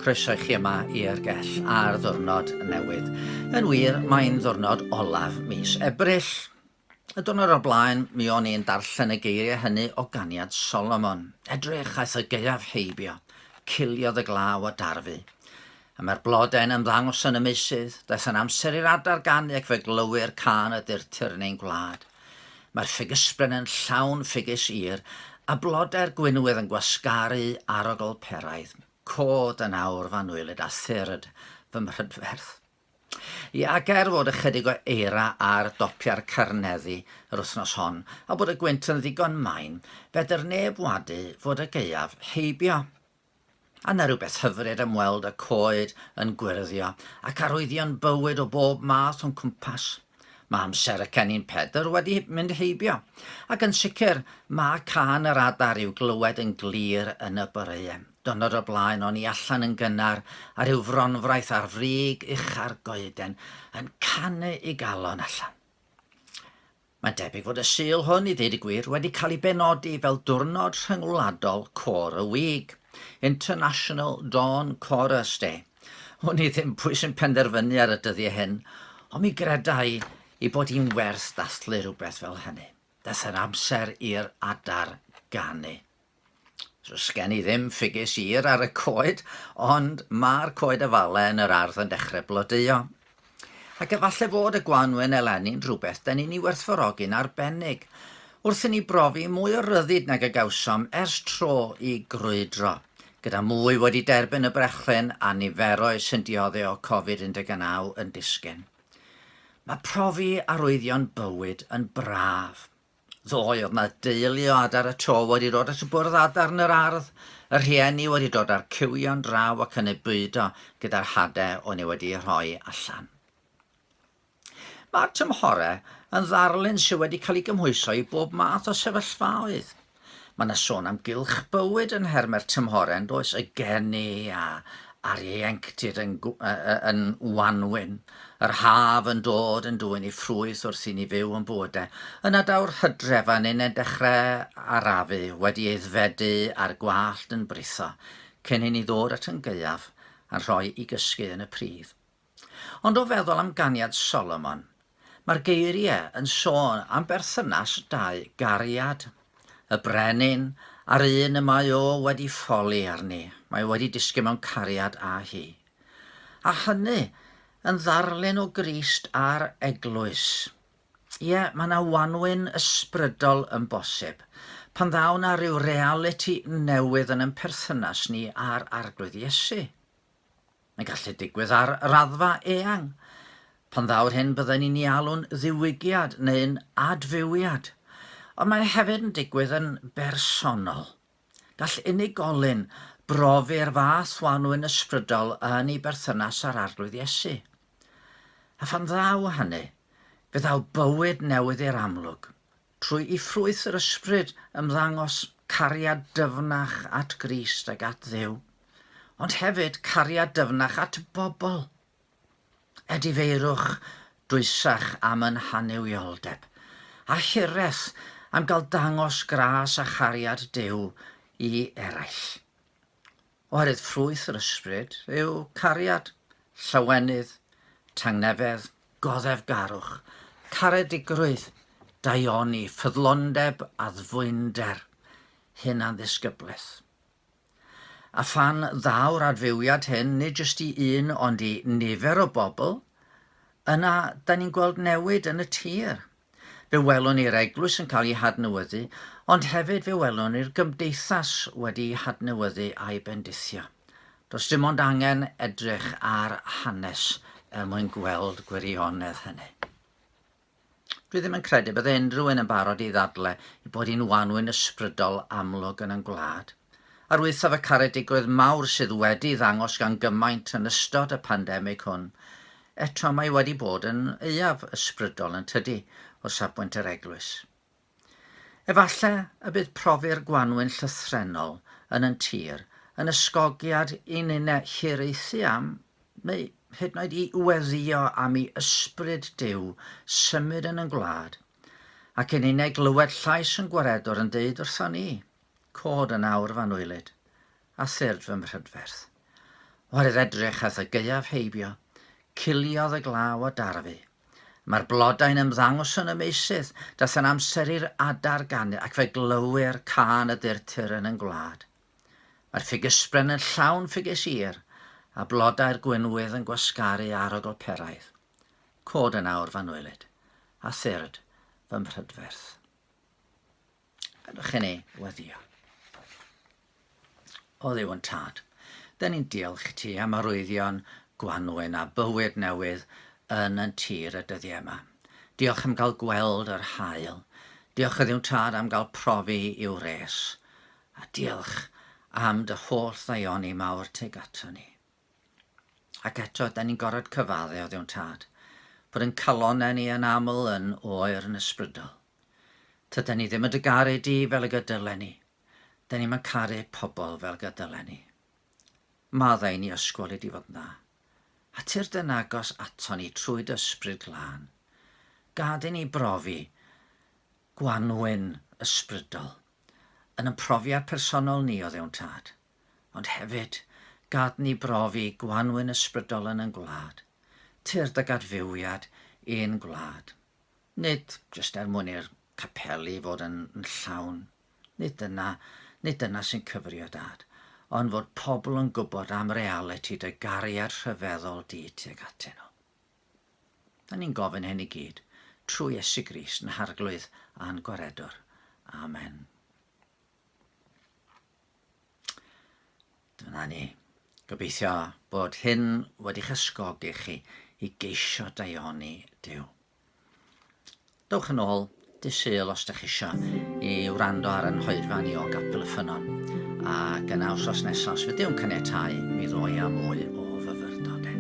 Croeso i chi yma i'r gell ar ddwrnod newydd. Yn wir, mae'n ddwrnod olaf mis Ebrill. Y diwrnod o'r blaen, mi o'n i'n darllen y geiriau hynny o ganiad Solomon. Edrych, aeth y gaeaf heibio, ciliodd y glaw a darfu. A mae'r blodau'n ymddangos yn y meysydd, daeth yn amser i'r adar ganu ac fe glywir cân y durtur yn ein gwlad. Mae'r ffigysbren yn llawn ffigys ir, a blodau'r gwinwydd yn gwasgaru arogl peraidd. Cod yn awr f'anwylyd a thyrd fy mhrydferth. Ie, ac er fod ychydig o eira ar dopiau'r Carneddi yr wythnos hon, a bod y gwynt yn ddigon main, fedr neb wadu fod y gaeaf heibio. A 'na rywbeth hyfryd am weld y coed yn gwyrddio, ac arwyddion bywyd o bob math o'n cwmpas. Mae amser y cennin Pedr wedi mynd heibio, ac yn sicr mae cân yr adar i'w glywed yn glir yn y boreau. Diwrnod o'r blaen o'n i allan yn gynnar a rhyw fronfraith ar frig ucha'r goeden yn canu i galon allan. Mae'n debyg fod y Sul hwn, i ddeud y gwir, wedi cael ei benodi fel Diwrnod Rhyngwladol Côr y Wig, International Dawn Chorus Day. Wn i ddim pwy sy'n penderfynu ar y dyddiau hyn, ond mi greda i ei bod hi'n werth dathlu rhywbeth fel hynny. Daeth yr amser i'r adar ganu. So sgen i ddim ffigys ir ar y coed, ond mae'r coed afale yn yr ardd yn dechrau blodeuo. Ac efallai fod y gwanwyn eleni'n rhywbeth da ni'n ei werthfawrogi'n arbennig, wrth i ni brofi mwy o ryddid nag y gawsom ers tro i grwydro, gyda mwy wedi derbyn y brechlyn a niferoedd sy'n diodde o Covid-19 yn disgyn. Mae profi arwyddion bywyd yn braf. Ddoe oedd 'na deulu o adar y to wedi dod at y bwrdd adar yn yr ardd, y rhieni wedi dod â'r cywion draw ac yn eu bwydo gyda'r hade o'n i wedi eu rhoi allan. Mae'r tymhorau yn ddarlun sydd wedi cael ei gymhwyso i bob math o sefyllfaoedd. Mae 'na sôn am gylch bywyd yn nhermau'r tymhorau, yn does? Y geni a, a'r ieuenctid yn, yn wanwyn, yr haf yn dod yn dwyn ei ffrwyth wrth i ni fyw yn bywydau. Yna daw'r hydref a ninnau'n dechrau arafu, wedi aeddfedu a'r gwallt yn britho, cyn i ni ddod at yn gaeaf a'n rhoi i gysgu yn y pridd. Ond o feddwl am ganiad Solomon, mae'r geiriau yn sôn am berthynas dau gariad, y brenin a'r un y mae o wedi ffoli arni, mae o wedi disgyn mewn cariad â hi. A hynny yn ddarlun o Grist a'r eglwys. Ie, mae yna wanwyn ysbrydol yn bosib, pan ddaw 'na ryw realiti newydd yn ein perthynas ni â'r Arglwydd Iesu. Mae'n gallu digwydd ar raddfa eang. Pan ddaw'r hyn bydden ni'n ei alw'n ddiwygiad neu'n adfywiad. Ond mae hefyd yn digwydd yn bersonol. Gall unigolyn brofi'r fath wanwyn ysbrydol yn ei berthynas â'r Arglwydd Iesu. A phan ddaw hynny, fe ddaw bywyd newydd i'r amlwg, trwy i ffrwyth yr Ysbryd ymddangos cariad dyfnach at Grist ac at Dduw, ond hefyd cariad dyfnach at bobl. Edifeirwch dwysach am yn hannuwioldeb, a hiraeth am gael dangos gras a chariad Duw i eraill. Oherwydd ffrwyth yr Ysbryd yw cariad, llawenydd, tangnefedd, goddefgarwch, caredigrwydd, daioni, ffyddlondeb, addfwynder, hunanddisgyblaeth. A phan ddaw'r adfywiad hyn, nid jyst i un ond i nifer o bobl, yna da ni'n gweld newid yn y tir. Fe welwn ni'r eglwys yn cael ei hadnewyddu, ond hefyd fe welwn ni'r gymdeithas wedi'i hadnewyddu a'i bendithio. Does dim ond angen edrych ar hanes er mwyn gweld gwirionedd hynny. Dwi ddim yn credu bydde unrhyw un yn barod i ddadle i bod hi'n wanwyn ysbrydol amlwg yn ein gwlad. Ar waethaf y caredigrwydd mawr sydd wedi ddangos gan gymaint yn ystod y pandemig hwn, eto mae wedi bod yn aeaf ysbrydol yn tydi, o safbwynt yr eglwys. Efallai y bydd profi'r gwanwyn llythrennol yn yn tir yn ysgogiad i ninne hiraethu am, neu hyd yn oed i weddïo am i ysbryd Duw symud yn yn gwlad, ac i ninne glywed llais yn Gwaredwr yn deud wrthon ni, Cod yn awr f'anwylyd, a thyrd fy mhrydferth. Oherwydd edrych aeth y gaeaf heibio, ciliodd y glaw a darfu. Mae'r blodau'n ymddangos yn y meysydd, daeth yn amser i'r adar ganu ac fe glywir cân y durtur yn ein gwlad. Mae'r ffigysbren yn llawn ffigys ir, a blodau'r gwenwydd yn gwasgaru arogl peraidd. Cod yn awr f'anwylyd, a thyrd fy mhrydferth. Gadwch i ni weddio. O Dduw yn Tad, dyn ni'n diolch i ti am arwyddion gwanwyn a bywyd newydd yn yn tir y dyddiau yma. Diolch am gael gweld yr haul. Diolch o Dduw Tad am gael profi i'w res. A diolch am dy holl ddaioni mawr tuag ato ni. Ac eto, da ni'n gorfod cyfadde o Dduw'n Tad, bod yn calonnau ni yn aml yn oer yn ysbrydol. Tydan ni ddim yn dy garu di fel y gydylen ni. Da ni'm yn caru pobl fel gydylen ni. Maddau i ni ysgol i di fod na. A tyrd yn agos ato ni trwy dy ysbryd glân. Gad i ni brofi gwanwyn ysbrydol yn yn profiad personol ni o Dduw'n Tad. Ond hefyd, gad ni brofi gwanwyn ysbrydol yn yn gwlad. Tyrd ag adfywiad i'n gwlad. Nid jyst er mwyn i'r capeli fod yn llawn. Nid dyna, nid dyna sy'n cyfri o Dad, ond fod pobl yn gwybod am realiti dy gariad rhyfeddol di tuag atyn nhw. Da ni'n gofyn hyn i gyd trwy Iesu Grist yn Harglwydd a'n Gwaredwr. Amen. Dyna ni. Gobeithio bod hyn wedi'ch ysgogi chi i geisio daioni Duw. Dowch yn ôl dy Sul os ydych chi eisiau i wrando ar yn hoedfa ni o Gapel y Ffynnon. Ac yna wsos nesaf, os fydd Duw'n caniatáu, mi ddo i â mwy o fyfyrdodau.